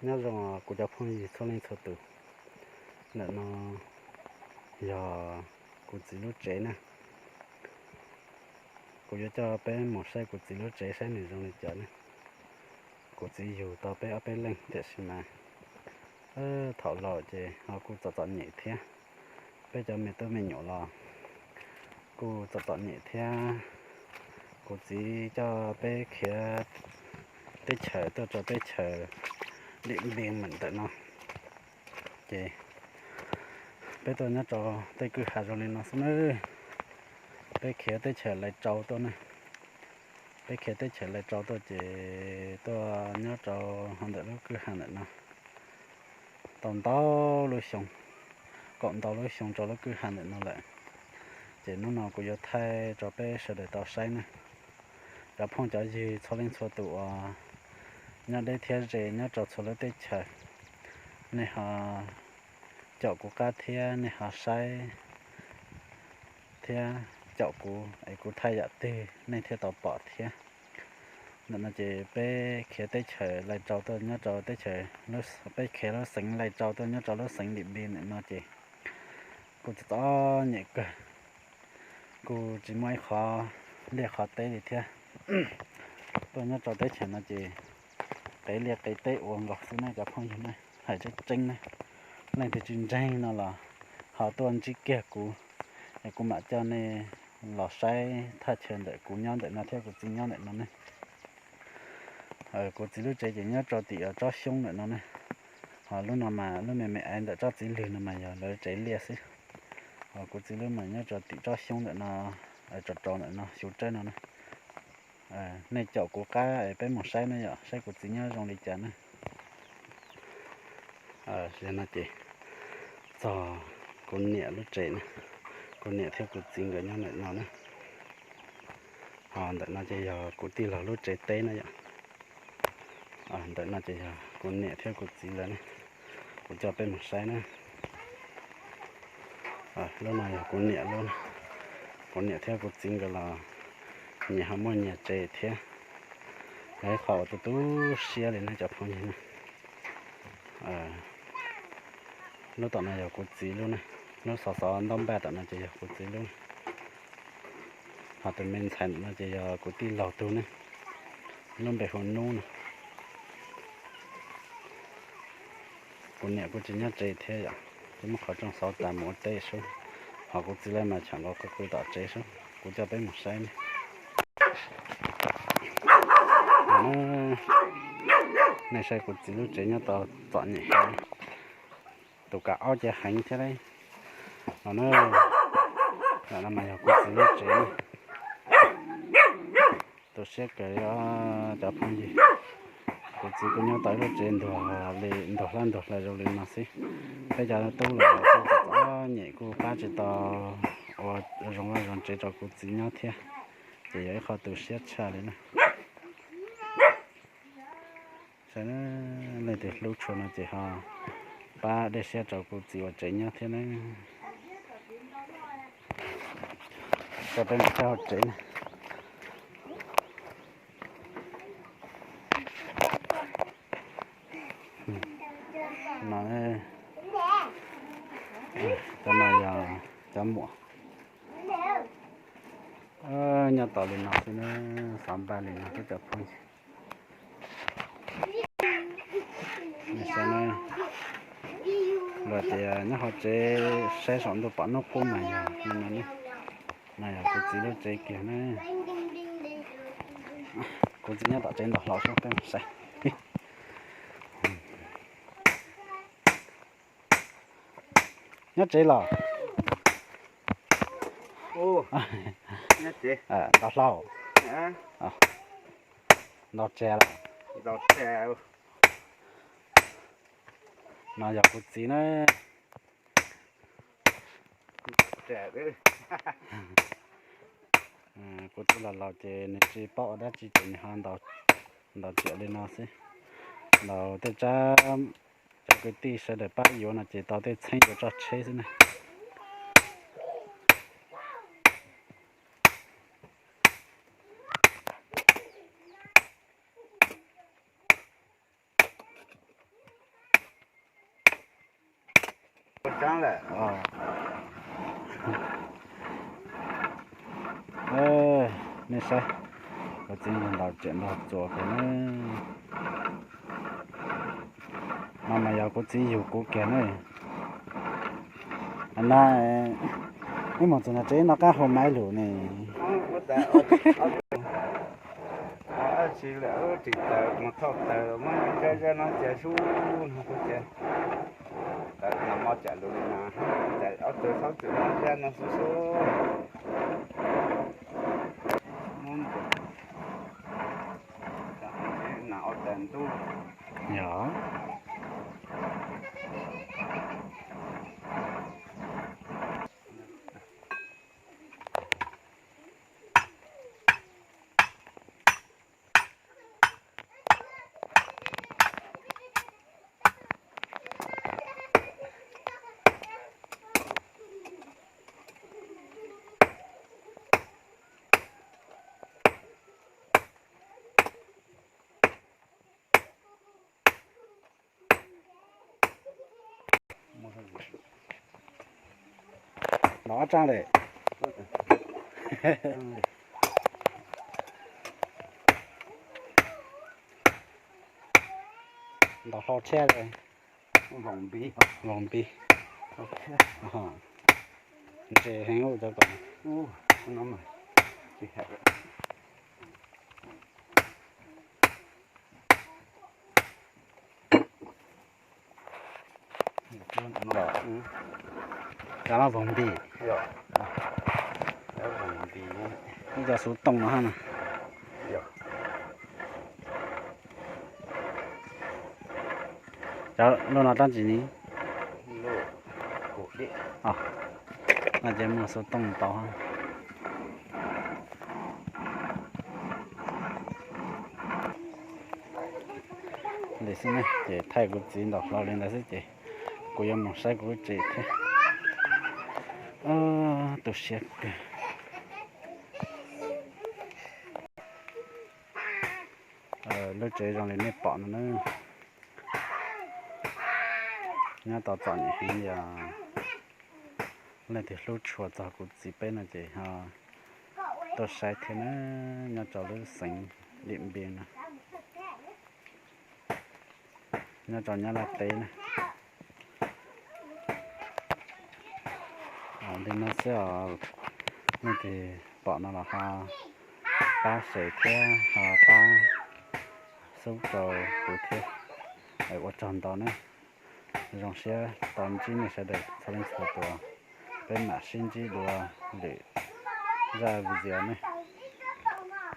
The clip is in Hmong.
Nyob zoo kuv cov phooj ywg txhua leej txhua tus, ntawm no yog kuv txiv lub tsev na. Kuv yuav coj peb mus saib kuv txiv lub tsev saib nws zoo li cas ne. Kuv txiv yug tau peb ob peb leeg tiam sis mas thaum laus ces ho kuj txom txom nyem thiab. Peb cov me tub me nyuam los kuj txom txom nyem thiab. Kuv txiv coj peb khiav teb chaws tuaj rau teb chaws Dim Npis ntawm no, ces peb tuaj nyob rau tej kwj ha zoo li no xwb na. Peb khiav teb chaws Lais Tsau tuaj na. Peb khiav teb chaws Lais Tsau tuaj ces tuaj nyob rau hauv ntawm lub kwj ha ntawm no tau ntau lub xyoo, kaum ntau lub xyoo rau lub kwj ha ntawm no lawm. Ces hnub no kuv yuav thaij rau peb sawv daws tau saib na. Cov phooj cov ywg txhua leej txhua tus uas nyob deb thiab ze nyob rau txhua lub teb chaws, nej ho caum kuv qab thiab nej ho saib thiab caum kuv es kuv thaij yam twg nej thiaj tau pom thiab. Ntawm no ces peb khiav teb chaws Lais Tsau tuaj nyob rau teb chaws, peb khiav lub xeev Lais Tsau tuaj nyob rau lub xeev Dim Npis ntawm no ces kuj txom txom nyem kawg, kuj tsis muaj ib qho liaj qhov teb li thiab. Tuaj nyob rau teb chaws no ces qev liaj qev teb ua nkaus xwb ne cov phooj ywg na. Hais tseeb tseeb na, leej twg tsis ntseeg no los ho tuaj ntsib kiag kuv, es kuv mam coj nej los saib thaj chaw ntawm kuv nyob ntawm no thiab kuv txiv nyob ntawm no ne. Kuv txiv lub tsev ces nyob rau tim tsob xyoob ntawm no ne. Ho lub no mas lub me me ntawm tsob txiv lwg no mas yog lawv tsev liaj xwb. Ho kuv txiv lub mas nyob rau tim tsob xyoob ntawm no, rau rau ntawm no xyu tsawb no na. Nej caum kuv qab es peb mus saib na yom, saib kuv txiv nyob zoo li cas na. Tam no ces txog kuv niam lub tsev na, kuv niam thiab kuv txiv nkawd nyob ntawm no na. Ho ntawm no ces yog kuv tij laug lub tsev teb na yom. Ntawm no ces yog kuv niam thiab kuv txiv lawv ne, kuv coj peb mus saib na. Lub no yog kuv niam lub, kuv niam thiab kuv txiv nkawd los nyias ho muaj nyias tsev thiab. Yog ib qho uas tu tu siab li ne cov phooj ywg na. Lub tom no yog kuv txiv lub ne, lub xov xov ntaub npaj tom no ces yog kuv txiv lub. Ho tus me ntxhais ntawm no ces yog kuv tij laug tug ne, lub npe hu Nub no. Kuv niam kuj tsis nyob tsev thiab yom, ces muab qhov rooj xauv tas mus ua teb sub. Ho kuv txiv lawv mas tsham nkaus qw qw tom tsev sub, kuv coj peb mus saib ne. Nej saib kuv txiv lub tsev nyob tau txom nyem heev, tus kav aub ces heev thiab lauj. No na, no mas yog kuv txiv lub tsev ne. Tu siab kawg cov phooj ywg. Kuv txiv kuj nyob tau ib lub tsev ntuag li ntuag hlab ntuag hlais zoo li no xwb. Peb cov tub los kuj txom nyem kuj pab tsis tau ua zoo vaj zoo tsev rau kuv txiv nyob thiab, ces yog ib qho tu siab tshaj li na. Saib leej twg hlub tshua no ces ho pab dej siab rau kuv txiv ua tsev nyob thiab na. Coj peb mus saib hauv tsev na. No, cov no yog cov muam. Nyob tau li no xwb na, xav npaj li no xwb cov phooj ywg. Saib na, luag tias nyob hauv tsev saib saum ntuj pom hnub qub mas yog li no ne. No yog kuv txiv lub tsev kiag na. Kuv txiv nyob tom tsev ntog hlau sub peb mus saib. Nyob tsev los? Ntog hlau, ntog tsev los? No yog kuv txiv na. Kuv txiv los laus ces nws tsis paub ua dab tsi ces nws ho ntaus ciam li no xwb. Ntaus tej tsab cov kwv tij sawv daws pab yuav no ces tau tej txheeb yuav tso tsheb xwb na. Nej saib, kuv txiv ntaus tseem ntaus txuas kiag na. No mas yog kuv txiv yug kuv kiag na. Na, ib mus txog nram tsev no qab hau maiv lus ne. Tsis lawm, tsis tawm mus thauj taws muab zaj zaj no cia sub no kuv cia. Tawm no mo cam lus li no, ob tug txhob txwm muab zaj no sub sub. Muab ntuas na ob tag ntub. Yog. Ntaus ob tsaaj le. Ntaus hlau thiab le. Voos npis. Ntse heev ua cov kom. Cov no voos npis. Ib co xuv tooj no hab na. Cov lub no tab tsis ni. No ces muaj xuv tooj tau hab. Li xwb ne, ces thaij kuv txiv ntaus hlau li ntawd xwb ces kuv yuav mus saib kuv lub tsev thiab. Tu siab kawg. Lub tsev zoo li nej pom no na. Nyob tau txom nyem heev li os. Leej twg hlub tshua txog kuv txiv peb no ces ho tuaj saib thiab na, nyob rau lub xeev Dim Npis no, nyob rau Nyab Laj teb na. Li no xwb os, leej twg pom no los ho pab share thiab ho pab sub rau kuv thiab. Ua tsaug ntau na, zoo siab tau ntsib nej sawv daws txhua leej txhua tus, peb mam sib ntsib dua lwm zaj video ne.